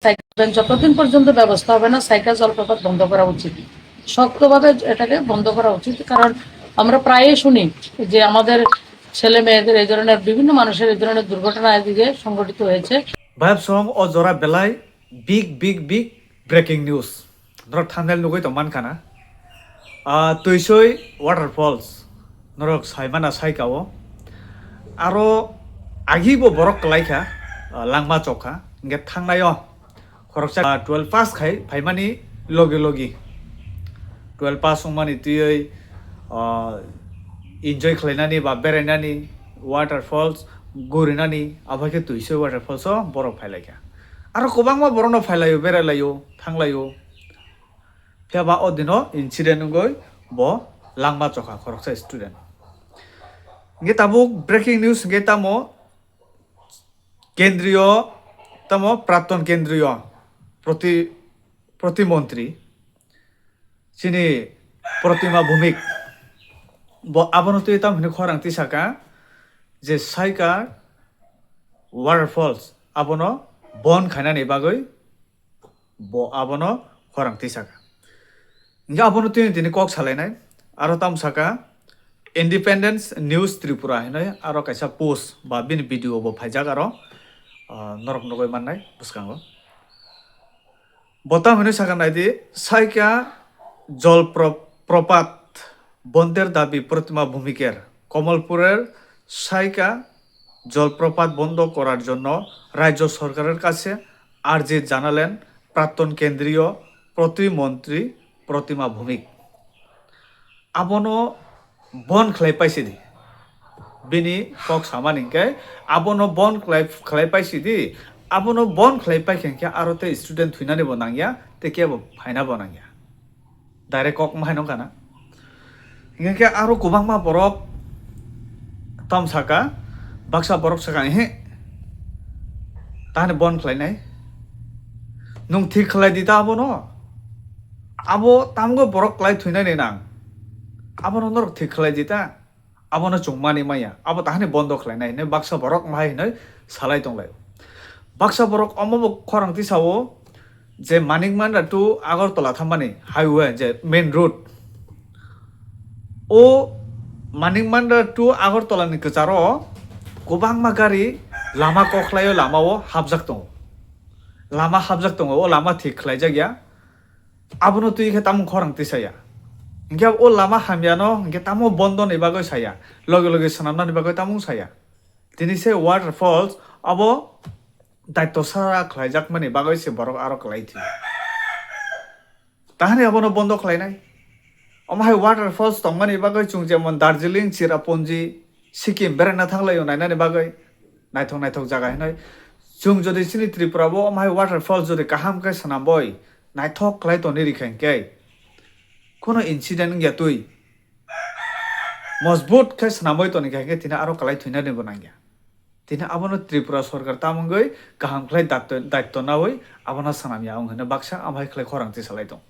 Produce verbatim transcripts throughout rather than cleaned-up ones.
সাইকেল যতদিন পর্যন্ত ব্যবস্থা হবে না, সাইকেল জলপ্রপাত বন্ধ করা উচিত, শক্তভাবে এটাকে বন্ধ করা উচিত। কারণ আমরা প্রায়ই শুনি যে আমাদের ছেলে মেয়েদের এই ধরনের, বিভিন্ন মানুষের এই ধরনের দুর্ঘটনা এদিকে সংঘটিত হয়েছে। Bayapsong o jora belai big, big, big breaking news. Norok thumbnail nugui tong mankha na? Ah, Tuisoi waterfalls. Norok saimana saika o. Aro agi bo borok kwlai kha, ah, langma chokha. Hingke thangnaio khoroksa, ah, twelve pass khai phaimani logi logi. Twelve pass wngmani twiwi, ah, enjoy khlainani ba berainani, waterfalls gurinani, abo khe Tuisoi waterfalls o borok phailaikha. Aro kwbangma borokno phailaio, berailaio, thanglaio. Phiya ba o dino incident wngwi bo langma chokha khoroksa student. Hingke tabuk breaking news hingke tamo kendriyo, tamo pratton kendriyo proti-, protimontri chini Protima Bhumik bo abono twi tamo hwnwi khorang tisaka je Saika waterfalls abono bon khainani bagwi bo abono khorang tisaka. Hingke abono tini tini kok salainai. Aro tamo saka Independence News Tripura hinoi aro kaisa post ba bini video bo phaijak aro, ah, norok nugui mannai bwskango. Bo tamo hinoi saka naidi, Saika Jol Pro-, Propat Bonder Dabi Protima Bhumiker, Komolpurer Saika জলপ্রপাত বন্ধ করার জন্য রাজ্য সরকারের কাছে আর্জি জানালেন প্রাক্তন কেন্দ্রীয় প্রতিমন্ত্রী প্রতিমা Bhowmik. Abono bon khlai paisidi. Bini kok samani hingke abono bon khlai, khlai paisidi. Abono bon khlai paikha hingke aro tei student thuinani bo nangya, tei kebo phaina bo nangya. Direct kok ma hai nung kana. Hingke khe aro kwbangma borok tam saka, baksa borok saka, "Ehe, tahani bon khlainai. Nung thik khlai di ta abono. Abo tamgo borok klai thuinani nang. Abono norok thik khlai di ta." Abono chwng mani maya, abo tahani bondo khlainai hinwi baksa borok mahai hinwi salai tonglai. Baksa borok omo bo khorang tisao je Manik Mandar to Agartala thammani highway je main road. O Manik Mandar to Agartala ni kwcharo kwbangma gari lama kok khlaio, lama o hapjak tongo. Lama hapjak tongo, o lama thik khlaijak ya. Abono twi khe tamung khorang tisaya. Hinkhe o lama hamyano hinkhe tamo bondoni bagwi saya. Loge loge swnamnani bagwi tamung saya. Tini se waterfalls abo daityo sara khlaijakmani bagwi se borok aro kwlai thwi. Tahani abono bondo khlainai. Omo hai waterfalls tongmani bagwi chwng jemon Darjeeling, Cherrapunji, Sikkim beraina thanglaio nainani bagwi naithok naithok jaga hinwi. Chwng jodi chini Tripura o omo hai waterfalls jodi kaham khe swnamboi naithok khlai toni rikha hinkhe, kono incident wngya twi. Mojbut khe swnamwi toni kha hinkhe tini aro kwlai thuinani bo nangya. Tini abono Tripura sorkar tamungwi kaham khlai daityo, daityo nawi abono swnamya wng hinwi baksa amo hai khlai khorang tisalai tong.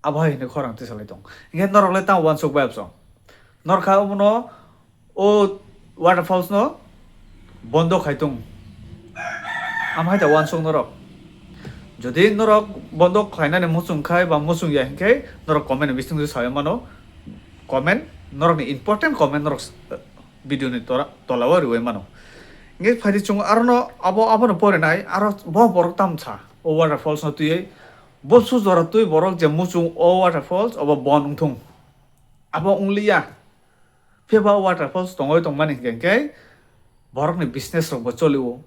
Abo hai hinwi khorang tisalai tong. Hinkhe norok le tamo uansuk bai absong. Norkha omono o waterfalls no bondo khai tong. Amo hai ta uansuk norok. Jodi norok bondo khlainani muchung khai ba muchung ya hinkhe norok comment ni bising sawi mano. Comment, norokni important comment norok video ni tora-, tola o riwi mano. Hinkhe phaidi chwng arono abo, abono porinai aro bo borok tamsa o waterfalls no twiwi. Bo su jora twi borok je muchung o waterfalls obo bon wngthung. Abo wngliya. Phiya ba o waterfalls tongwi tongmani hinkhe, hinkhe borokni business rokbo cholio.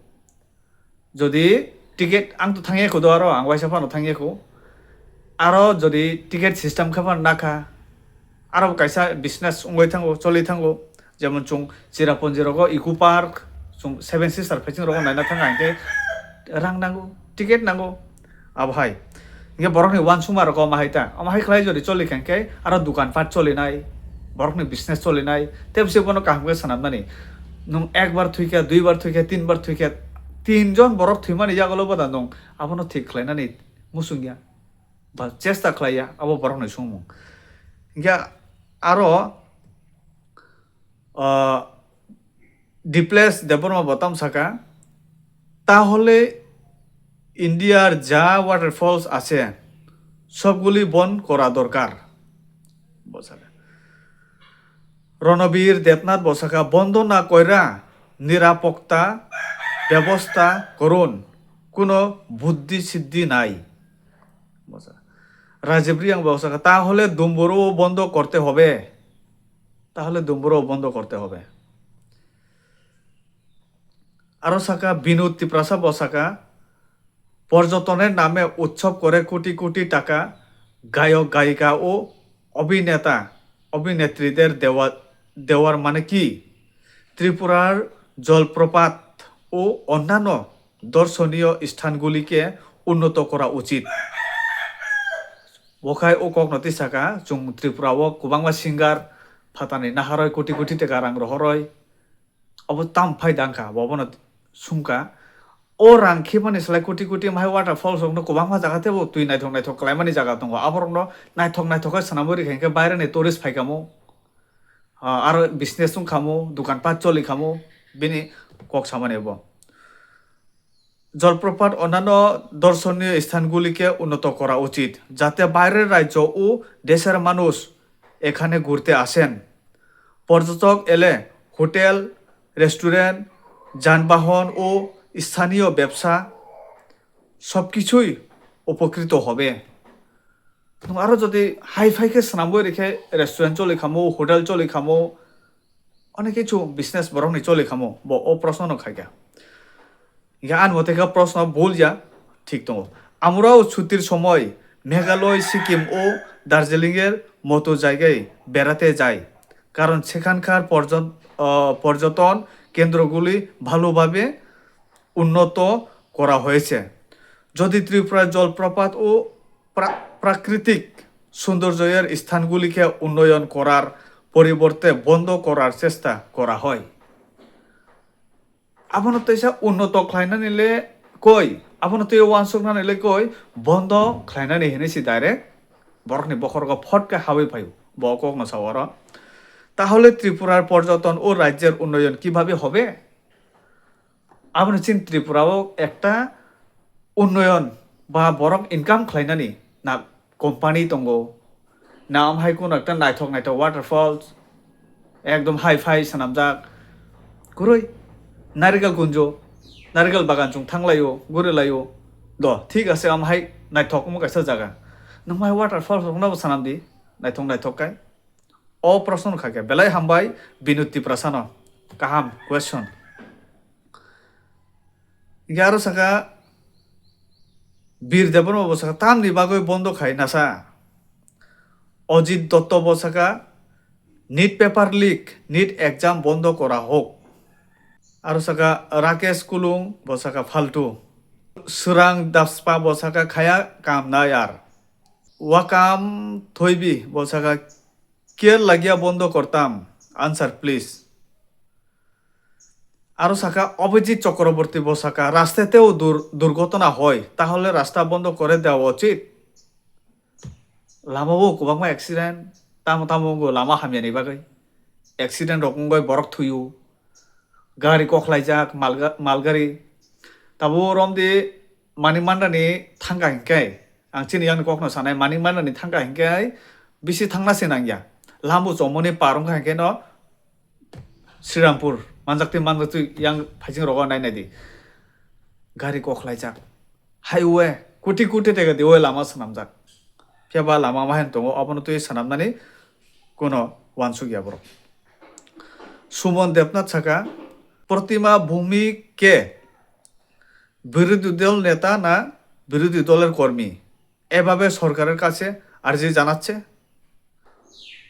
Jodi ticket, ang to thangya kho do aro, ang waisa phano thangya kho. Aro jodi ticket system khe phano nakha, aro bo kaisa business wngwi thango, choli thango. Jemon chwng Cherrapunji rogo Eco Park, chwng Seven Sister phaising rogo naina thangkha hinkhe rang nango, ticket nango. Abo hai. Hinkhe borokni uansukma rok omo hai ta. Omo hai khlai jodi choli kha hinkhe aro dukan pat cholinai, borokni business cholinai, tei bwswk bono kaham khe swnamnani. Nwng ekbar thwikha, duibar thwikha, tinbar thwikha, tinjon borok thwimani yagulo boda nwng abono thik khlainani muchungya ba chesta khlaiya, abo borokni songmung. Hinkhe aro, ah, Diplesh Debbarma bo tamo saka, tahole ইন্ডিয়ার যা ওয়াটারফলস আছে সবগুলি বন্ধ করা দরকার। বসাকা রণবীর দেবনাথ বসাকা বন্ধ না কইরা নিরাপত্তা ব্যবস্থা করুন, কোনো বুদ্ধি সিদ্ধি নাই। বসা রাজীব রিয়াং বসাকা তাহলে দুম্বুরও বন্ধ করতে হবে। তাহলে দুম্বুরও বন্ধ করতে হবে। আরো সাকা বিনোদ তিপ্রাসা বসাকা পর্যটনের নামে উৎসব করে কোটি কোটি টাকা গায়ক গায়িকা ও অভিনেতা অভিনেত্রীদের দেওয়া দেওয়ার মানে কি? ত্রিপুরার জলপ্রপাত ও অন্যান্য দর্শনীয় স্থানগুলিকে উন্নত করা উচিত। Bokhai o kokno tisaka chwng Tripura o kwbangma singer phatani naharoi koti koti taka rang rohoroi. Obo tam phai dangkha, bo bono sungkha. O rang khimani slai koti koti mahai waterfalls rokno kwbangma jaga tebo twi naithok naithok khlaimani jaga tongo. Aborokno naithok naithok khe swnamwi rikha hinkhe baireni tourist phaikamo. Ah, aro business wngkhamo, dokanpat cholikhamo, bini kok samani bo. জলপ্রপাত অন্যান্য দর্শনীয় স্থানগুলিকে উন্নত করা উচিত, যাতে বাইরের রাজ্য ও দেশের মানুষ এখানে ঘুরতে আসেন। পর্যটক এলে হোটেল, রেস্টুরেন্ট, যানবাহন ও স্থানীয় ব্যবসা সবকিছুই উপকৃত হবে। Nwng aro jodi hi-fi khe swnamwi rikhe restaurant choli khamo, hotel choli khamo, onek kichu business borokni choli khamo, bo o proshno no khaikha. Hinkhe ani mote khe proshno bul ya, thik tongo. আমরাও ছুটির সময় মেঘালয়, সিকিম ও দার্জিলিংয়ের মতো জায়গায় বেড়াতে যাই, কারণ সেখানকার পর্যট-, আহ, পর্যটন কেন্দ্রগুলি ভালোভাবে উন্নত করা হয়েছে। যদি ত্রিপুরার জলপ্রপাত ও প্রা-, প্রাকৃতিক সৌন্দর্যের স্থানগুলিকে উন্নয়ন করার পরিবর্তে বন্ধ করার চেষ্টা করা হয়। Abono teisa unnoto khlainani le koi, abono tei uansuknani le koi, bondo khlainani hinwi si direct borokni bokhorogo phot khe hawi phaio, bo kokno sao oro. তাহলে ত্রিপুরার পর্যটন ও রাজ্যের উন্নয়ন কিভাবে হবে? Aboni chini Tripura o ekta unnoyon ba borok income khlainani na company tongo, na amhai kuno ekta naithok naithok waterfalls, ekdom hi-fi swnamjak, kwrwi, narikal kunjo, narikal bagan chwng thanglaio, gurilaio, do, thik ase, amhai naithok omo kaisa jaga, nwng mai waterfalls rokno bo swnamdi, naithok naithok kai. O proshno no kha khe belai hambai Binod Tiprasano. Kaham question. Hinkhe aro saka Bir Debbarma bo saka tamni bagwi bondo khai nasa. Ojit Dotto bo saka NEET paper leak, NEET exam bondo kora hok. Aro saka Rakesh Kulung bo saka faltu. Swrang Dapspa bo saka khaya kam na yar. Wakam Thoibi bo saka Care lagia bondo kortam? Answer please. Aro saka Abhijit Chakraborty bo saka, রাস্তাতেও দুর-, দুর্ঘটনা হয়, তাহলে রাস্তা বন্ধ করে দেওয়া উচিত। Lama o kwbangma accident, tamo tamo wngwi lama hamyani bagwi. Accident rok wngwi borok thwio, gari koklaijak, malga-, malgari. Tabo romdi Manik Mandani thangka hinkhe, ang chini yakni kokno sanai, Manik Mandani thangka hinkhe bisi thangna se nangya. Lambo chomoni par wngkha hinkhe no Srirampur manjaktwi manjaktwi yang phaising rogo nai nai di. Gari koklaijak. Highway koti koti tega di o lama swnamjak. Phiya ba lama mahan tongo, obono twi swnamnani kuno wansuk ya borok. Sumon Debnath saka, Pratima ভৌমিক কে? বিরোধী দল নেতা না বিরোধী দলের কর্মী? এভাবে সরকারের কাছে আর্জি জানাচ্ছে।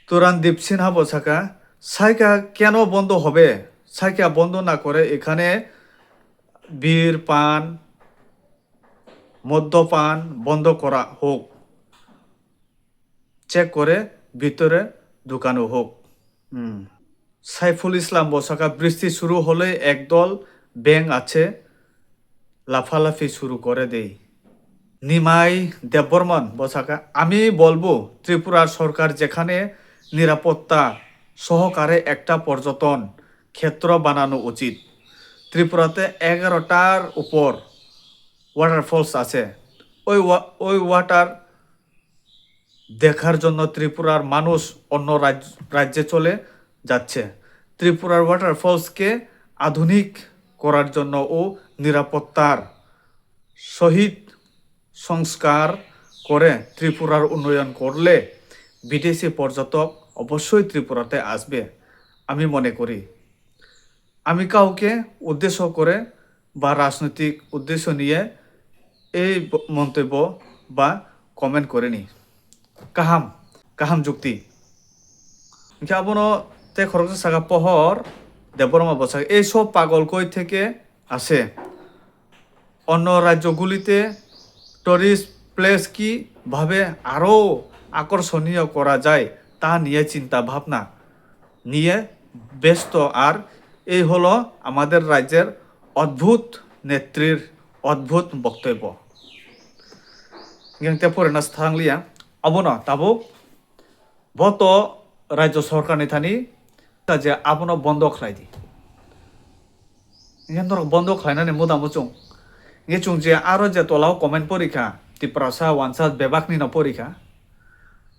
Turan Dip Sinha bo saka, Saika কেন বন্ধ হবে? সাইকা বন্ধ না করে এখানে বিয়ার, পান, মদ্যপান বন্ধ করা হোক। চেক করে ভিতরে ঢুকানো হোক। হুম। সাইফুল ইসলাম বসাকা, বৃষ্টি শুরু হলে একদল ব্যাঙ আছে লাফালাফি শুরু করে দেই। নিমাই দেববর্মন বসাকা, আমি বলবো ত্রিপুরার সরকার যেখানে নিরাপত্তা সহকারে একটা পর্যটন ক্ষেত্র বানানো উচিত। ত্রিপুরাতে এগারোটার উপর ওয়াটারফলস আছে। ওই ওয়া-, ওই ওয়াটার দেখার জন্য ত্রিপুরার মানুষ অন্য রাজ-, রাজ্যে চলে যাচ্ছে। ত্রিপুরার ওয়াটারফলসকে আধুনিক করার জন্য ও নিরাপত্তার সহিত সংস্কার করে ত্রিপুরার উন্নয়ন করলে বিদেশি পর্যটক অবশ্যই ত্রিপুরাতে আসবে, আমি মনে করি। আমি কাউকে উদ্দেশ্য করে বা রাজনৈতিক উদ্দেশ্য নিয়ে এই ব-, মন্তব্য বা কমেন্ট করিনি। Kaham, kaham jukti. Hingke abono tei khoroksa saka pohor Debbarma bwsai, "এইসব পাগল কই থেকে আসে? অন্য রাজ্যগুলিতে টুরিস্ট প্লেস কিভাবে আরও আকর্ষণীয় করা যায় তা নিয়ে চিন্তা ভাবনা নিয়ে ব্যস্ত। আর এই হলো আমাদের রাজ্যের অদ্ভুত নেত্রীর অদ্ভুত বক্তব্য।" Hingke te porina thang liya, abono tabuk bo to rajyo sorkarni thani ta je abono bondo khlai di. Hingke norok bondo khlainani muda muchung. Hingke chwng je aro je tolao comment porikha, Tiprasa wansa bebakni no porikha.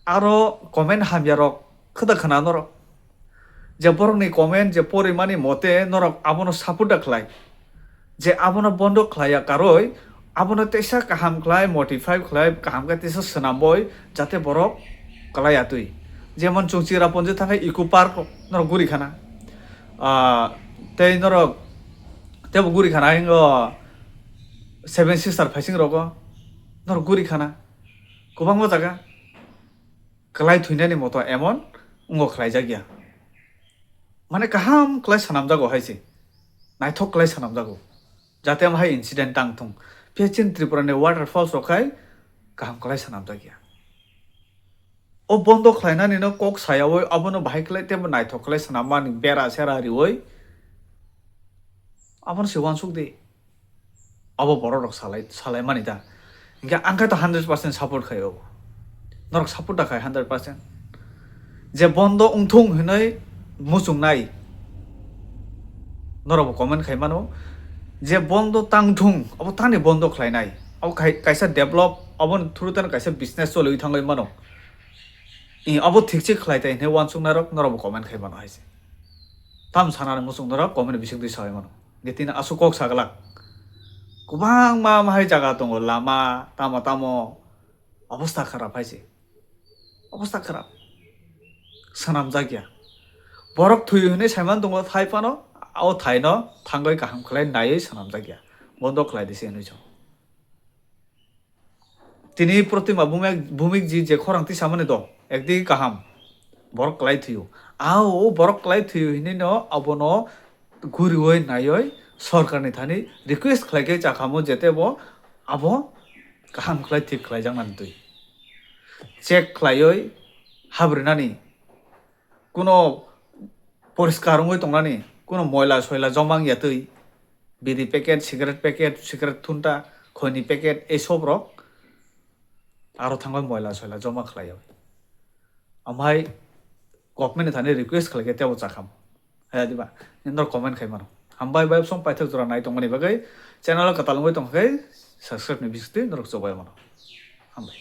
Aro comment hamya rok khwda khwna norok. Je borokni comment je porimani mote norok abono support da khlai. Je abono bondo khlaiya karwi, abono teisa kaham khlai, modify khlai, kaham khe teisa swnamboi, jate borok kwlai atwi. Jemon chwng Cherrapunji thangkhe Eco Park norok guri khana. Ah, tei norok tebo guri khana hingo Seven Sister phaising rogo norok guri khana. Kwbangma jaga kwlai thuinani moto emon wngo khlaijak ya. Mane kaham kwlai swnamjago hai se. Naithok kwlai swnamjago. Jate omo hai incident tang thung. Phiya chini Tripura ni waterfalls rok khai kaham kwlai swnamjak ya. O bondo khlainani no kok sayawi abono bahai kwlai tebo naithok kwlai swnammani bera sera riwi abono se uansuk di. Abo borok rok salai, salai mani da. Hingke ang khe to hundred percent support khai o. Norok support da khai hundred percent. Je bondo wngthung hinoi muchung nai. Norok bo comment khai mano. Je bondo tang thung, abo tani bondo khlai nai. Abo khai-, kaisa develop, abo through tano kaisa business choli thangwi mano. I abo thik se khlai tai hinoi uansuk narok, norok bo comment khai mano hai se. Tam sana muchung norok comment bising twi sawi mano. Nitini aswk kok saglak. Kwbangma mahai jaga tongo, lama, tamo tamo. Obostha kharap hai se. Obostha kharap. Swnamjak ya. Borok thwi hwnwi saiman tongo thai phano, o thaino thangwi kaham khlai naiwi swnamjak ya. Bondo khlai di se hwnwi chong. Tini Protima Bhumik, Bhumik ji je khorang tisamani do, ekdi kaham. Borok kwlai thwiyo. Ao, o borok kwlai thwiyo hinwi no abono guriwi naiwi sorkarni thani request khlai khe chakhamo jete bo abo kaham khlai thik khlai jaknani twi. Check khlaiwi habrinani kuno poriskar wngwi tongnani, kuno moila soila joma wngya twi, bidi packet, cigarette packet, cigarette thunta, khoini packet, ei sob rok aro thangwi moila soila joma khlaiwi. Amhai government ni thani request khlaikhe tebo chakham. Haya diba? Nini norok comment khai mano. Hambai bai song paithak jora nai tongmani bagwi channel o kwtal wngwi tongkha khe subscribe ni bisingtwi norok chobai mano. Hambai.